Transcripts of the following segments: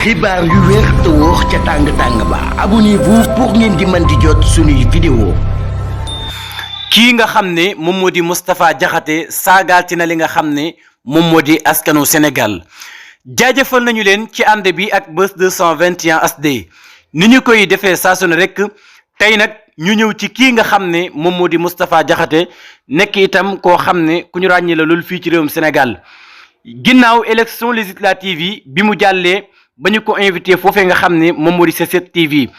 xibaar yu wér te wóor ca tàng-tàng ba abonnez-vous pour ngeen di mën di jot suñuy vidéo. kii nga xam ne moom moo di Moustapha Diakhaté saagaati na li nga xam ne moom moo di askanu Sénégal jaajëfal nañu leen ci ànd bi ak Buzz 221 HD ni ñu koy defee saa su ne rek tey nag ñu ñëw ci kii nga xam ne moom moo di Moustapha Diakhaté nekk itam koo xam ne ku ñu ràññee la loolu fii ci réewum Sénégal ginnaaw élection législative yi bi mu jàllee ba ñu ko invité foofee nga xam ne moom moo di C7 TV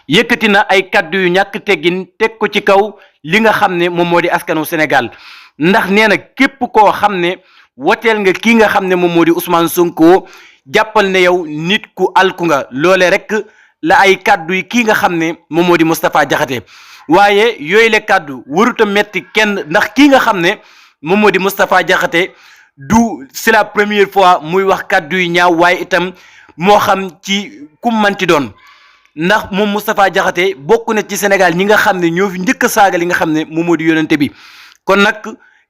yëkkati na ay kaddu yu ñàkk teggin teg ko ci kaw li nga xam ne moom moo di askanu Sénégal ndax nee na képp koo xam ne woteel nga kii nga xam ne moom moo di Ousmane Sonko jàppal ne yow nit ku alku nga loole rek la ay kaddu yi kii nga xam ne moom moo di Moustapha Diakhaté waaye yooyu le kaddu waruta metti kenn ndax kii nga xam ne moom moo di Moustapha Diakhaté du c'est la première fois muy wax kaddu yu ñaaw waaye itam moo xam ci kum manti doon ndax moom Moustapha Diakhaté bokk na ci Sénégal ñi nga xam ne ñoo fi njëkk a saaga li nga xam ne moom moo di yonente bi kon nag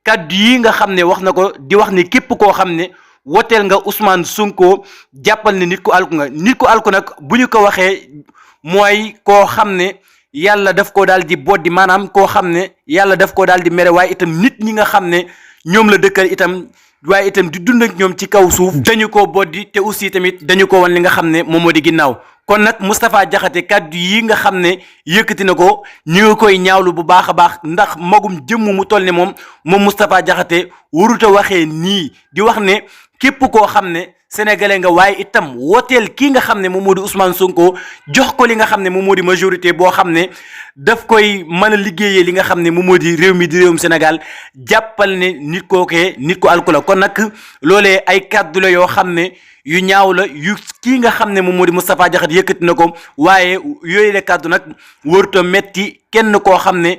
kaddu yi nga xam ne wax na ko di wax ni képp koo xam ne woteel nga Ousmane Sonko jàppal ne nit ku alku nga nit ku alku nag bu ñu ko waxee mooy koo xam ne yàlla daf ko daal di boddi maanaam koo xam ne yàlla daf ko daal di mere waaye itam nit ñi nga xam ne ñoom la dëkkal itam waaye itam di dund ak ñoom ci kaw suuf dañu ko boddi te aussi tamit dañu ko wan li nga xam ne moom moo di ginnaaw kon nag Moustapha Diakhaté kaddu yi nga xam ne yëkkati na ko ñu ngi koy ñaawlu bu baax a baax ndax magum jëmm mu toll ne moom Moustapha Diakhaté waruta waxee nii di wax ne képp koo xam ne sénégalais nga waaye itam wooteel kii nga xam ne moom moo di Ousmane Sonko jox ko li nga xam ne moom moo di majorité boo xam ne daf koy mën a liggéeyee li nga xam ne moom moo di réew mi di réewum Sénégal jàppal ne nit kookee nit ko alku la kon nag loolee ay kàddu la yoo xam ne yu ñaaw la yu kii nga xam ne moom moo di Moustapha Diakhaté yëkkati na ko waaye yooyu la kàddu nag waruta metti kenn koo xam ne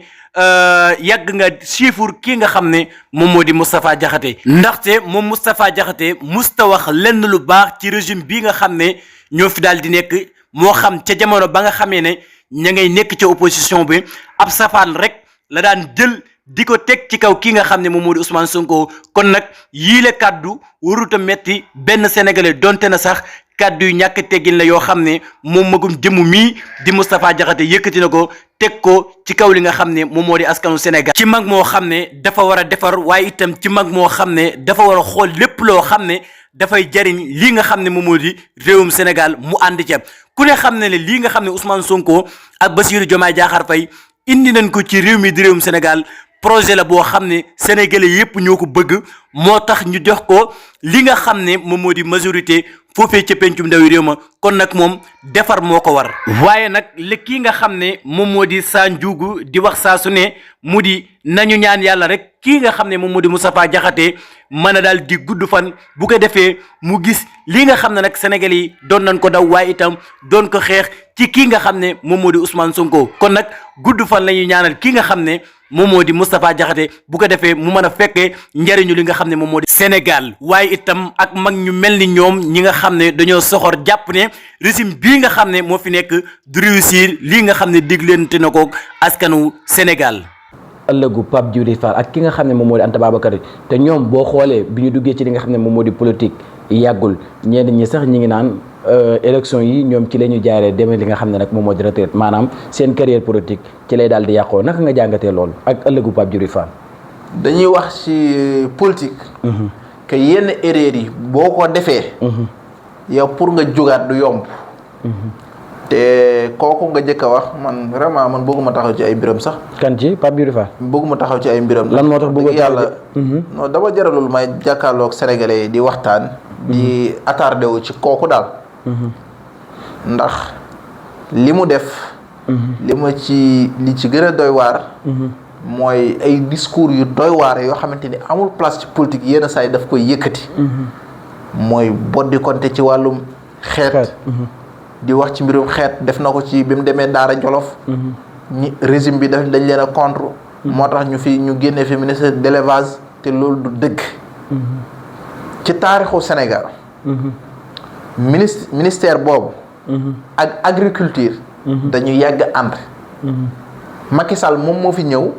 yàgg nga chiffre kii nga xam ne moom moo di Moustapha Diakhaté ndaxte moom Moustapha Diakhaté musta wax lenn lu baax ci régime bi nga xam ne ñoo fi daal di nekk moo xam ca jamono ba nga xamee ne ña ngay nekk ca opposition bi ab safaan rek la daan jël di ko teg ci kaw kii nga xam ne moom moo di Ousmane Sonko kon nag yiile kàddu waruta metti benn sénégalais donte na sax kàddu yu ñàkk teggin la yoo xam ne moom magum jëmu mii di Moustapha Diakhaté yëkkati na ko teg ko ci kaw li nga xam ne moom moo di askanu Sénégal ci mag moo xam ne dafa war a defar waaye itam ci mag moo xam ne dafa war a xool lépp loo xam ne dafay jariñ lii nga xam ne moom moo di réewum Sénégal mu ànd ca ku ne xam ne ne lii nga xam ne Ousmane Sonko ak Bassirou Diomaye Diakhar Faye indi nañ ko ci réew mi di réewum Sénégal projet la boo xam ne sénégalais yépp ñoo ko bëgg moo tax ñu jox ko li nga xam ne moom moo di majorité foofee ca pencum ndawi réew ma kon nag moom defar moo ko war waaye nag li kii nga xam ne moom moo di Sa Ndiogou di wax saa su ne mu di nañu ñaan yàlla rek kii nga xam ne moom moo di Moustapha Diakhaté mën a daal di gudd fan bu ko defee mu gis li nga xam ne nag sénégalais yi doon nañ ko daw waaye itam doon ko xeex ci kii nga xam ne moom moo di Ousmane Sonko kon nag gudd fan la ñuy ñaanal kii nga xam ne moom moo di Moustapha Diakhaté bu ko defee mu mën a fekkee njariñu li nga xam ne moom moo di Sénégal waaye itam ak mag ñu mel ni ñoom ñi nga xam ne dañoo soxor jàpp ne régime bii nga xam ne moo fi nekk du réussir lii nga xam ne diglante na ko askanu Sénégal. ëllëgu Pape Djibril Fall ak ki nga xam ne moom moo di Anta Babacar te ñoom boo xoolee bi ñu duggee ci li nga xam ne moom moo di politique yàggul ñenn ñi sax ñi ngi naan élection yi ñoom ci la ñu jaaree demee li nga xam ne nag moom moo di retraite maanaam seen carrière politique ci lay daal di yàqoo naka nga jàngatee loolu ak ëllëgu Pape Djibril Fall. dañuy wax ci politique. que yenn erreur yi boo ko defee. yow pour nga jógaat du yomb. te kooku nga jëkk a wax man vraiment man bëgguma taxaw ci ay mbiram sax. kan ci Pape Djibril Fall. bëgguma taxaw ci ay mbiram. lan moo tax bëgg yàlla. non dama jaralul may jàkkaarloog sénégalais yi di waxtaan. di attardé wu ci kooku daal. ndax li mu def. li ci gën a doy waar. mooy ay discours yu doy waar yoo xamante ni amul place ci politique yenn saa yi daf koy yëkkati. mooy boddi konte ci wàllum xeet. di wax ci mbirum xeet def na ko ci bi mu demee Daara Jolof. ñi régime bi dañ leen a contre. moo tax ñu génnee fi ministre de l'élevage te loolu du dëgg. ci taarixu Sénégal. ministère boobu. ak agriculture. dañu yàgg ànd. Macky Sall moom moo fi ñëw.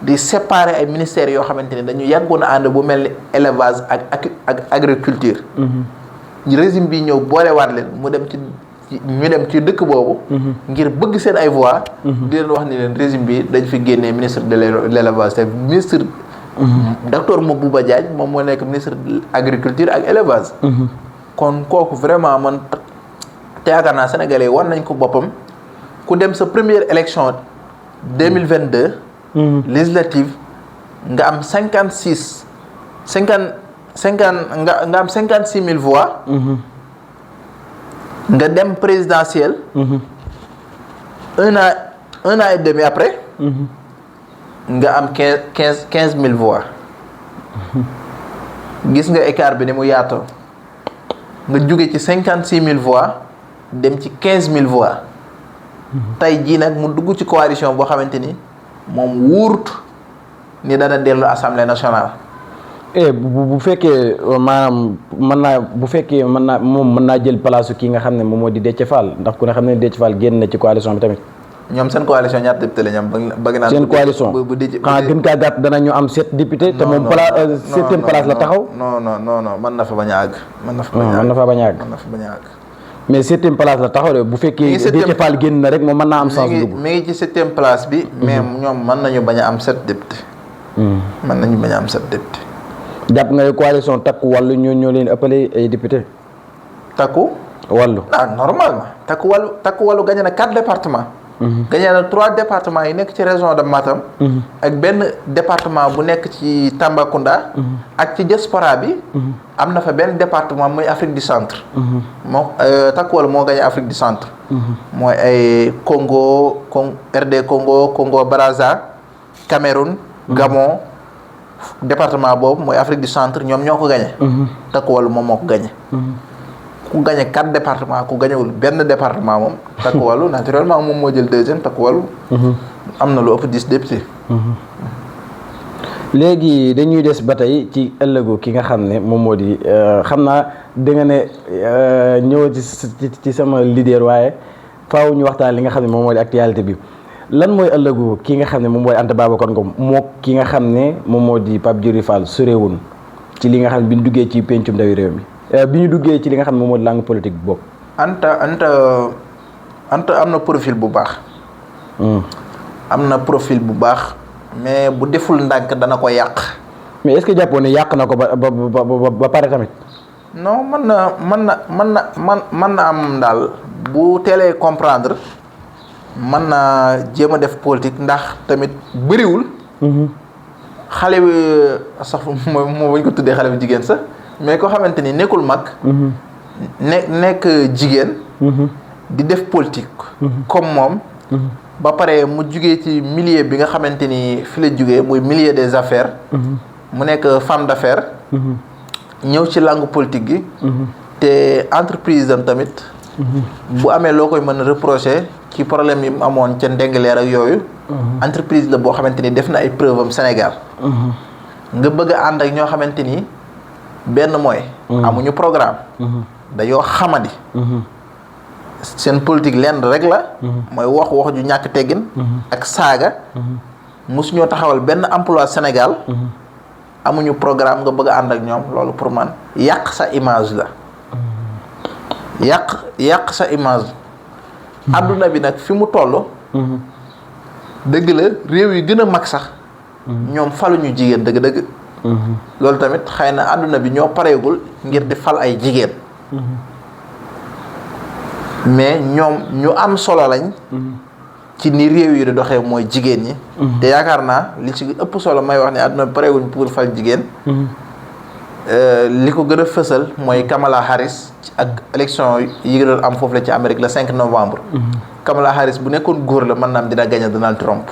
di séparer ay ministères yoo xamante ni dañu yàggoon a ànd bu mel ni élevage ak agriculture. régime bi ñëw boolewaat leen mu dem ci ñu dem ci dëkk boobu. ngir bëgg seen ay voix. di leen wax ni leen régime bi dañ fi génnee ministre de l'élevage te ministre. docteur Mabouba Diagne moom moo nekk ministre de agriculture ak élevage. kon kooku vraiment man te yaakaar naa sénégalais war nañ ko boppam ku dem sa première élection 2022. législative nga am 56 000 voix. nga dem présidentielle. un an et demi après. nga am 15 000 voix. gis nga écart bi ni mu yaatoo nga jóge ci 56 000 voix dem ci 15 000 voix. tey jii nag mu dugg ci coalition boo xamante ni moom wuurut ni dana dellu assemblée nationale. bu fekkee maanaam mën naa jël place kii nga xam ne moom moo di Déthié Fall ndax ku ne xam ne Déthié Fall génn na ci coalition bi tamit. ñoom seen coalition ñaata député la ñu am bëgg naa. seen coalition xanaa gën kaa gàtt danañu am 7 députés. te moom septième place la taxaw. non mën na fa bañ a àgg. mën na fa bañ a àgg. mais septième place la taxaw de bu fekkee Déthié Fall génn na rek moom mën naa am chance dugg. mi ngi ci septième place bi. mais ñoom mën nañu bañ a am 7 députés. mën nañu bañ a am 7 députés. jàpp nga ne coalition takku wàllu ñoo leen ëppale ay député. takku. wàllu normalement. takku wàllu gagné na 4 départements. gagné na 3 départements yi nekk ci région de Matam. ak benn département bu nekk ci Tambacounda. ak ci diaspora bi. am na fa benn département muy Afrique du Centre. takku wàllu moo gagné Afrique du Centre. mooy ay RD Congo Brazza Cameroun. Gabon. département boobu mooy Afrique du Centre ñoom ñoo ko gagné. takku wàllu moom moo ko gagné. ku gagné 4 départements ku gagnéwul benn département moom. takku wàllu naturellement moom moo jël deuxième takku wàllu. am na lu ëpp 10 députés. léegi dañuy des ba tey ci ëllëgu ki nga xam ne moom moo di xam naa da nga ne ñëw ci sama leader waaye faaw ñu waxtaan li nga xam ne moom moo di actualité bi. lan mooy ëllëgu ki nga xam ne moom mooy Anta Babacar Ngom moo ki nga xam ne moom moo di Pape Djibril Fall sorewun ci li nga xam ne bi ñu duggee ci pencum ndawi réew mi bi ñu duggee ci li nga xam ne moom moo di langue politique bi boobu. Anta am na profil bu baax. am na profil bu baax mais bu deful ndànk dana ko yàq. mais est-ce que jàppoon ne yàq na ko ba pare tamit. non mën na am daal bu teelee comprendre. mën naa jéem a def politique ndax tamit bëriwul. xale bi sax moo bañ ko tuddee xale bu jigéen sax mais koo xamante ni nekkul mag. nekk jigéen. di def politique. comme moom. ba pare mu jugee ci milieu bi nga xamante ni fi la jugee muy milieu des affaires. mu nekk femme d'affaires. ñëw ci langue politique gi. te entreprise am tamit. bu amee loo koy mën a reprocher ci problème yi mu amoon ca Ndingler ak yooyu. entreprise la boo xamante ni def na ay preuve am Sénégal. nga bëgg a ànd ak ñoo xamante ni benn mooy. amuñu programme. dañoo xamadi. seen politique lenn rek la. mooy wax ju ñàkk teggin. ak saaga. mosuñoo taxawal benn emploi Sénégal. amuñu programme nga bëgg a ànd ak ñoom loolu pour man yàq sa image la. yàq sa image. adduna bi nag fi mu toll. dëgg la réew yi gën a mag sax. ñoom faluñu jigéen dëgg-dëgg. loolu tamit xëy na adduna bi ñoo pareegul ngir di fal ay jigéen. mais ñoom ñu am solo lañ. ci ni réew yi di doxee mooy jigéen ñi. te yaakaar naa li ci ëpp solo may wax ne adduna bi pareeguñ pour fal jigéen. li ko gën a fësal mooy Kamala Harris ak élection yi doon am foofu la ci Amérique le 5 novembre. Kamala Harris bu nekkoon góor la mën naa am dina gagné Donald Trump.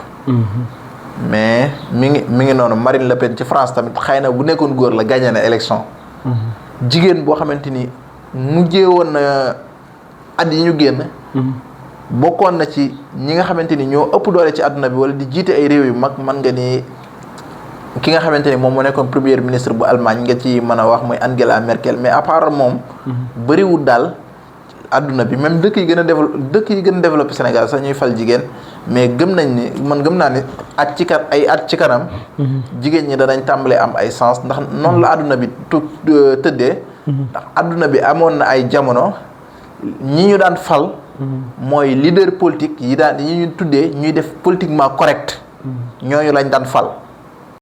mais mi ngi noonu Marine Le Pen ci France tamit xëy na bu nekkoon góor la gagné na élection. jigéen boo xamante ni mujjee woon na at yi ñu génn. bokkoon na ci ñi nga xamante ni ñoo ëpp doole ci àdduna bi wala di jiite ay réew yu mag mën nga ni. ki nga xamante ni moom moo nekkoon premier ministre bu Allemagne nga ci mën a wax mooy Angela Merkel mais à part moom. bëriwul daal adduna bi même dëkk yi gën a développé Sénégal sax ñuy fal jigéen mais gëm naa ni at ci kanam. jigéen ñi danañ tàmbalee am ay sens ndax noonu la adduna bi tëddee ndax adduna bi amoon na ay jamono ñi ñu daan fal mooy leader politique yi ñu tuddee ñuy def politiquement correct ñooñu lañ daan fal